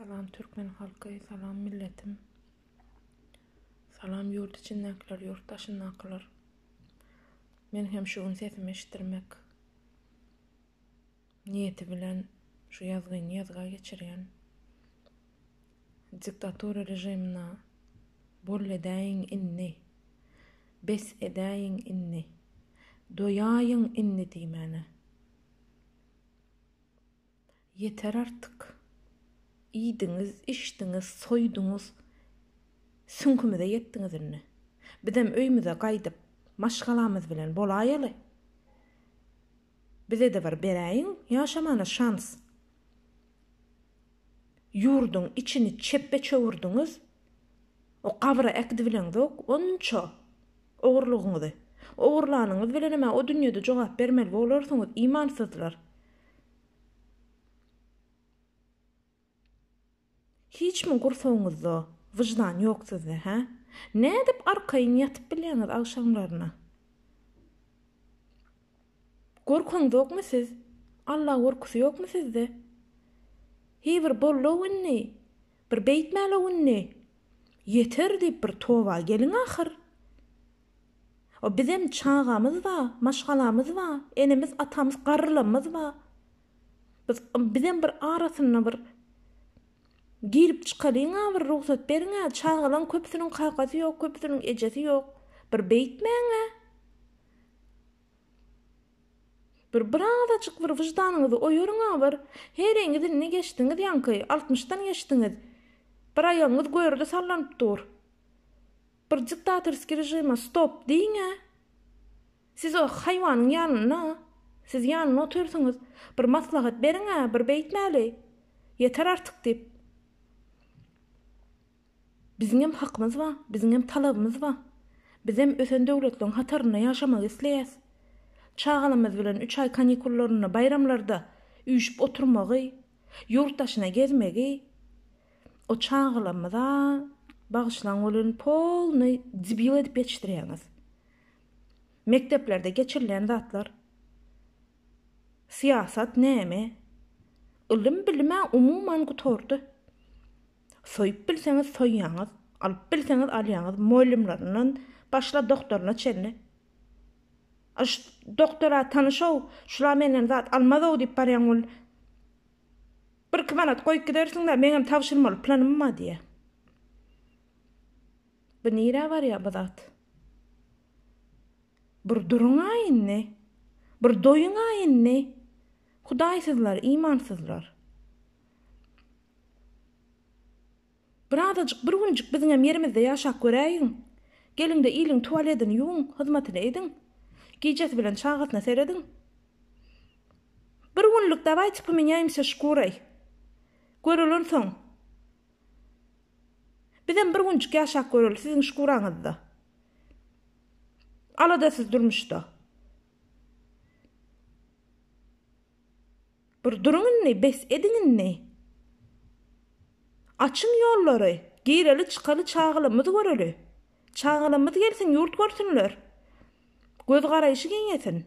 Salam türkmen halky, salam milletim. Salam ýurt içindäkiler, ýurt daşyndakylar. Men hem şu gün sesimi eşitdirmek niýeti bilen şu ýazgyny ýazga geçirýän. Diktatura režimine bol edäýiň indi. Bes edäýiň indi. Doýaýyň indi diýmäne. Ýeter artyk. Iýdiňiz, içdiňiz, soýduňyz. Süňkümize ýetdiňiz indi. Bizem öýümize gaýdyp, maşgalamyz bilen bolaýaly. Bize-de bir beräýiň ýaşamana şans. Ýurduň içini çepbe çöwürdiňiz. O gabra äkidibileňzok onça ogurlygyňyzy. Ogurlanyňyz bilenem-ä o dünýede jogap bermeli bolarsyňyz, imansyzlar. Hiçmi gursagyňyzda wyždan ýok sizde, hä? Nädip arkaýyn ýatyp bilýäňiz agşamlaryna? Gorkaňzokmy siz? Alla gorkusy ýokmy sizde? Hiý bir bollow indi! Bir beýtmälow indi! Ýeter diýip bir toba geliň ahyr! O bizem çagamyz ba, maşgalamyz ba, enemiz, atamyz, garrylamyz ba. Biz bizem bir arasynda bir girip çykalyň-a bir rugsat beriň-ä, çagalaň köpüsiniň kakasy ýok, köpüsiniň ejesi ýok. Bir beýtmäň-ä. Bir birazajyk bir wyždanyňyzy oýaryň-a bir. Heriňiz indi geçdiňiz ýaňky, altmyşdan geçdiňiz. Bir aýagyňyz görde sallanyp dur. Bir diktatorskiý režime stop diýiň-ä. Siz o haýwanyň ýanynda, siz ýanynda otyrsyňyz. Bir maslahat beriň-ä, bir beýtmäli. Ýeter artyk diýip. Biziňem hakymyz bar, biziňem talabymyz bar. Bizem ösen döwletleriň hatarynda ýaşamagy isleýäs. Çagalarymyz bilen üç aý kanikullarynda, baýramlarda üýşüp oturmagy, ýurt daşyna gezmegi, o çagalarymyza bagyşlaň welin polnyý debil edip ýetişdirýäňiz. Mekdeplerde geçirilýän zatlar. Syýasat näme? Ylym-bilim-ä umuman gutardy. Soýup bilseňiz soýýaňyz, alyp bilseňiz alýaňyz, mugallymlaryndan başla doktoryna çenli. A şu doktora tanyş-ow, şula menden zat almaz-ow diýip barýaň ol birki manat goýup gidersiň-dä, meňem tabşyrmaly planym bar diýýär. Bu nirä barýar bu zat? Bir duruň-a indi. Bir doýuň-a indi. Hudaýsyzlar, imansyzlar. Birazajyk, bir günjük biziňem ýerimizde ýaşap göräýiň. Geliň-de iliň tualedini ýuwuň, hyzmatyny ediň. Gijesi bilen çagasyna serediň. Bir günlük dawaýte pomenýaýmsýa şkuroý. Görelen soň. Bizem bir günjük ýaşap göreli siziň şkuraňyzda. Aladasyz durmuşda. Bir duruň indi, bes ediň indi. Açyň ýollary, gireli çykaly çagalarymyzy göreli. Çagalarymyz gelsin ýurt görsünler. Göz garaýşy giňesin.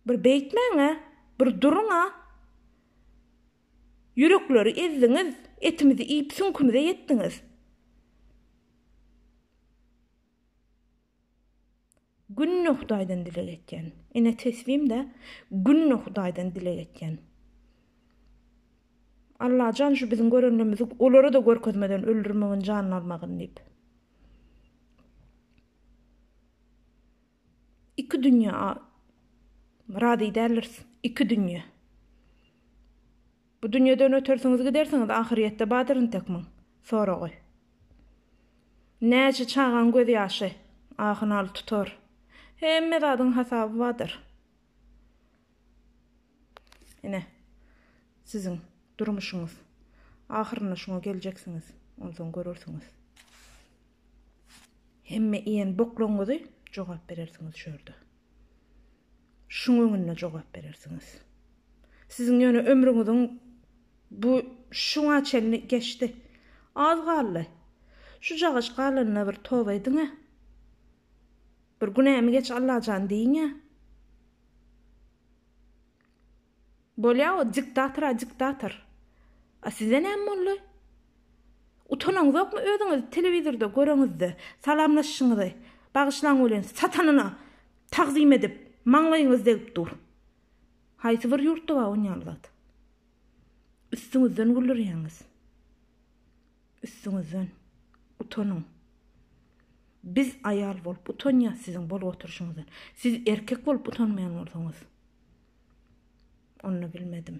Bir beýtmäň-ä, bir duruň-a. Ýürekleri ezdiňiz, etimizi iýip süňkümize ýetdiňiz. Günde Hudaýdan dileg etýän. Ine tesbim-dä, günde Hudaýdan dileg etýän. Allajan şu biziň görenlerimizi olara-da görkezmeden öldürmegin, janyny almagyn diýip. Iki dünýe razy däldiris. Iki dünýe. Bu dünýeden ötersiňiz gidersiňiz, ahyrýetde bardyr intek muň soragy. Näçe çagaň göz ýaşy, ahy-naly tutar. Hemme zadyň hasaby bardyr. Ine, siziň durmuşyňyz. Ahyrynda şuňa geljeksiňiz, onsoň görersiňiz. Hemme iýen boklaryňyzy jogap berersiňiz şu ýerde. Şuň öňünde jogap berersiňiz. Siziň ýöne ömrüňiziň bu şuňa çenli geçdi. Az galdy. Şujagaç galanyna bir toba ediň-ä. Bir günämi geç Allajan diýiň-ä. Bolýa o diktator-a diktator. A size näme boldy? Utanaňzokmy özüňizi telewizorda göreňizde, salamlaşyşyňyzy, bagyşlaň welin satanyna tagzym edip, maňlaýyňyz degip dur. Haýsy bir ýurtda bar onýaly zat? Üstüňizden güldürýäňiz. Üstüňizden. Utanyň. Biz aýal bolup utanýas siziň bolup oturyşyňyzdan. Siz erkek bolup utanmaýan bolsaňyz. Onda bilmedim.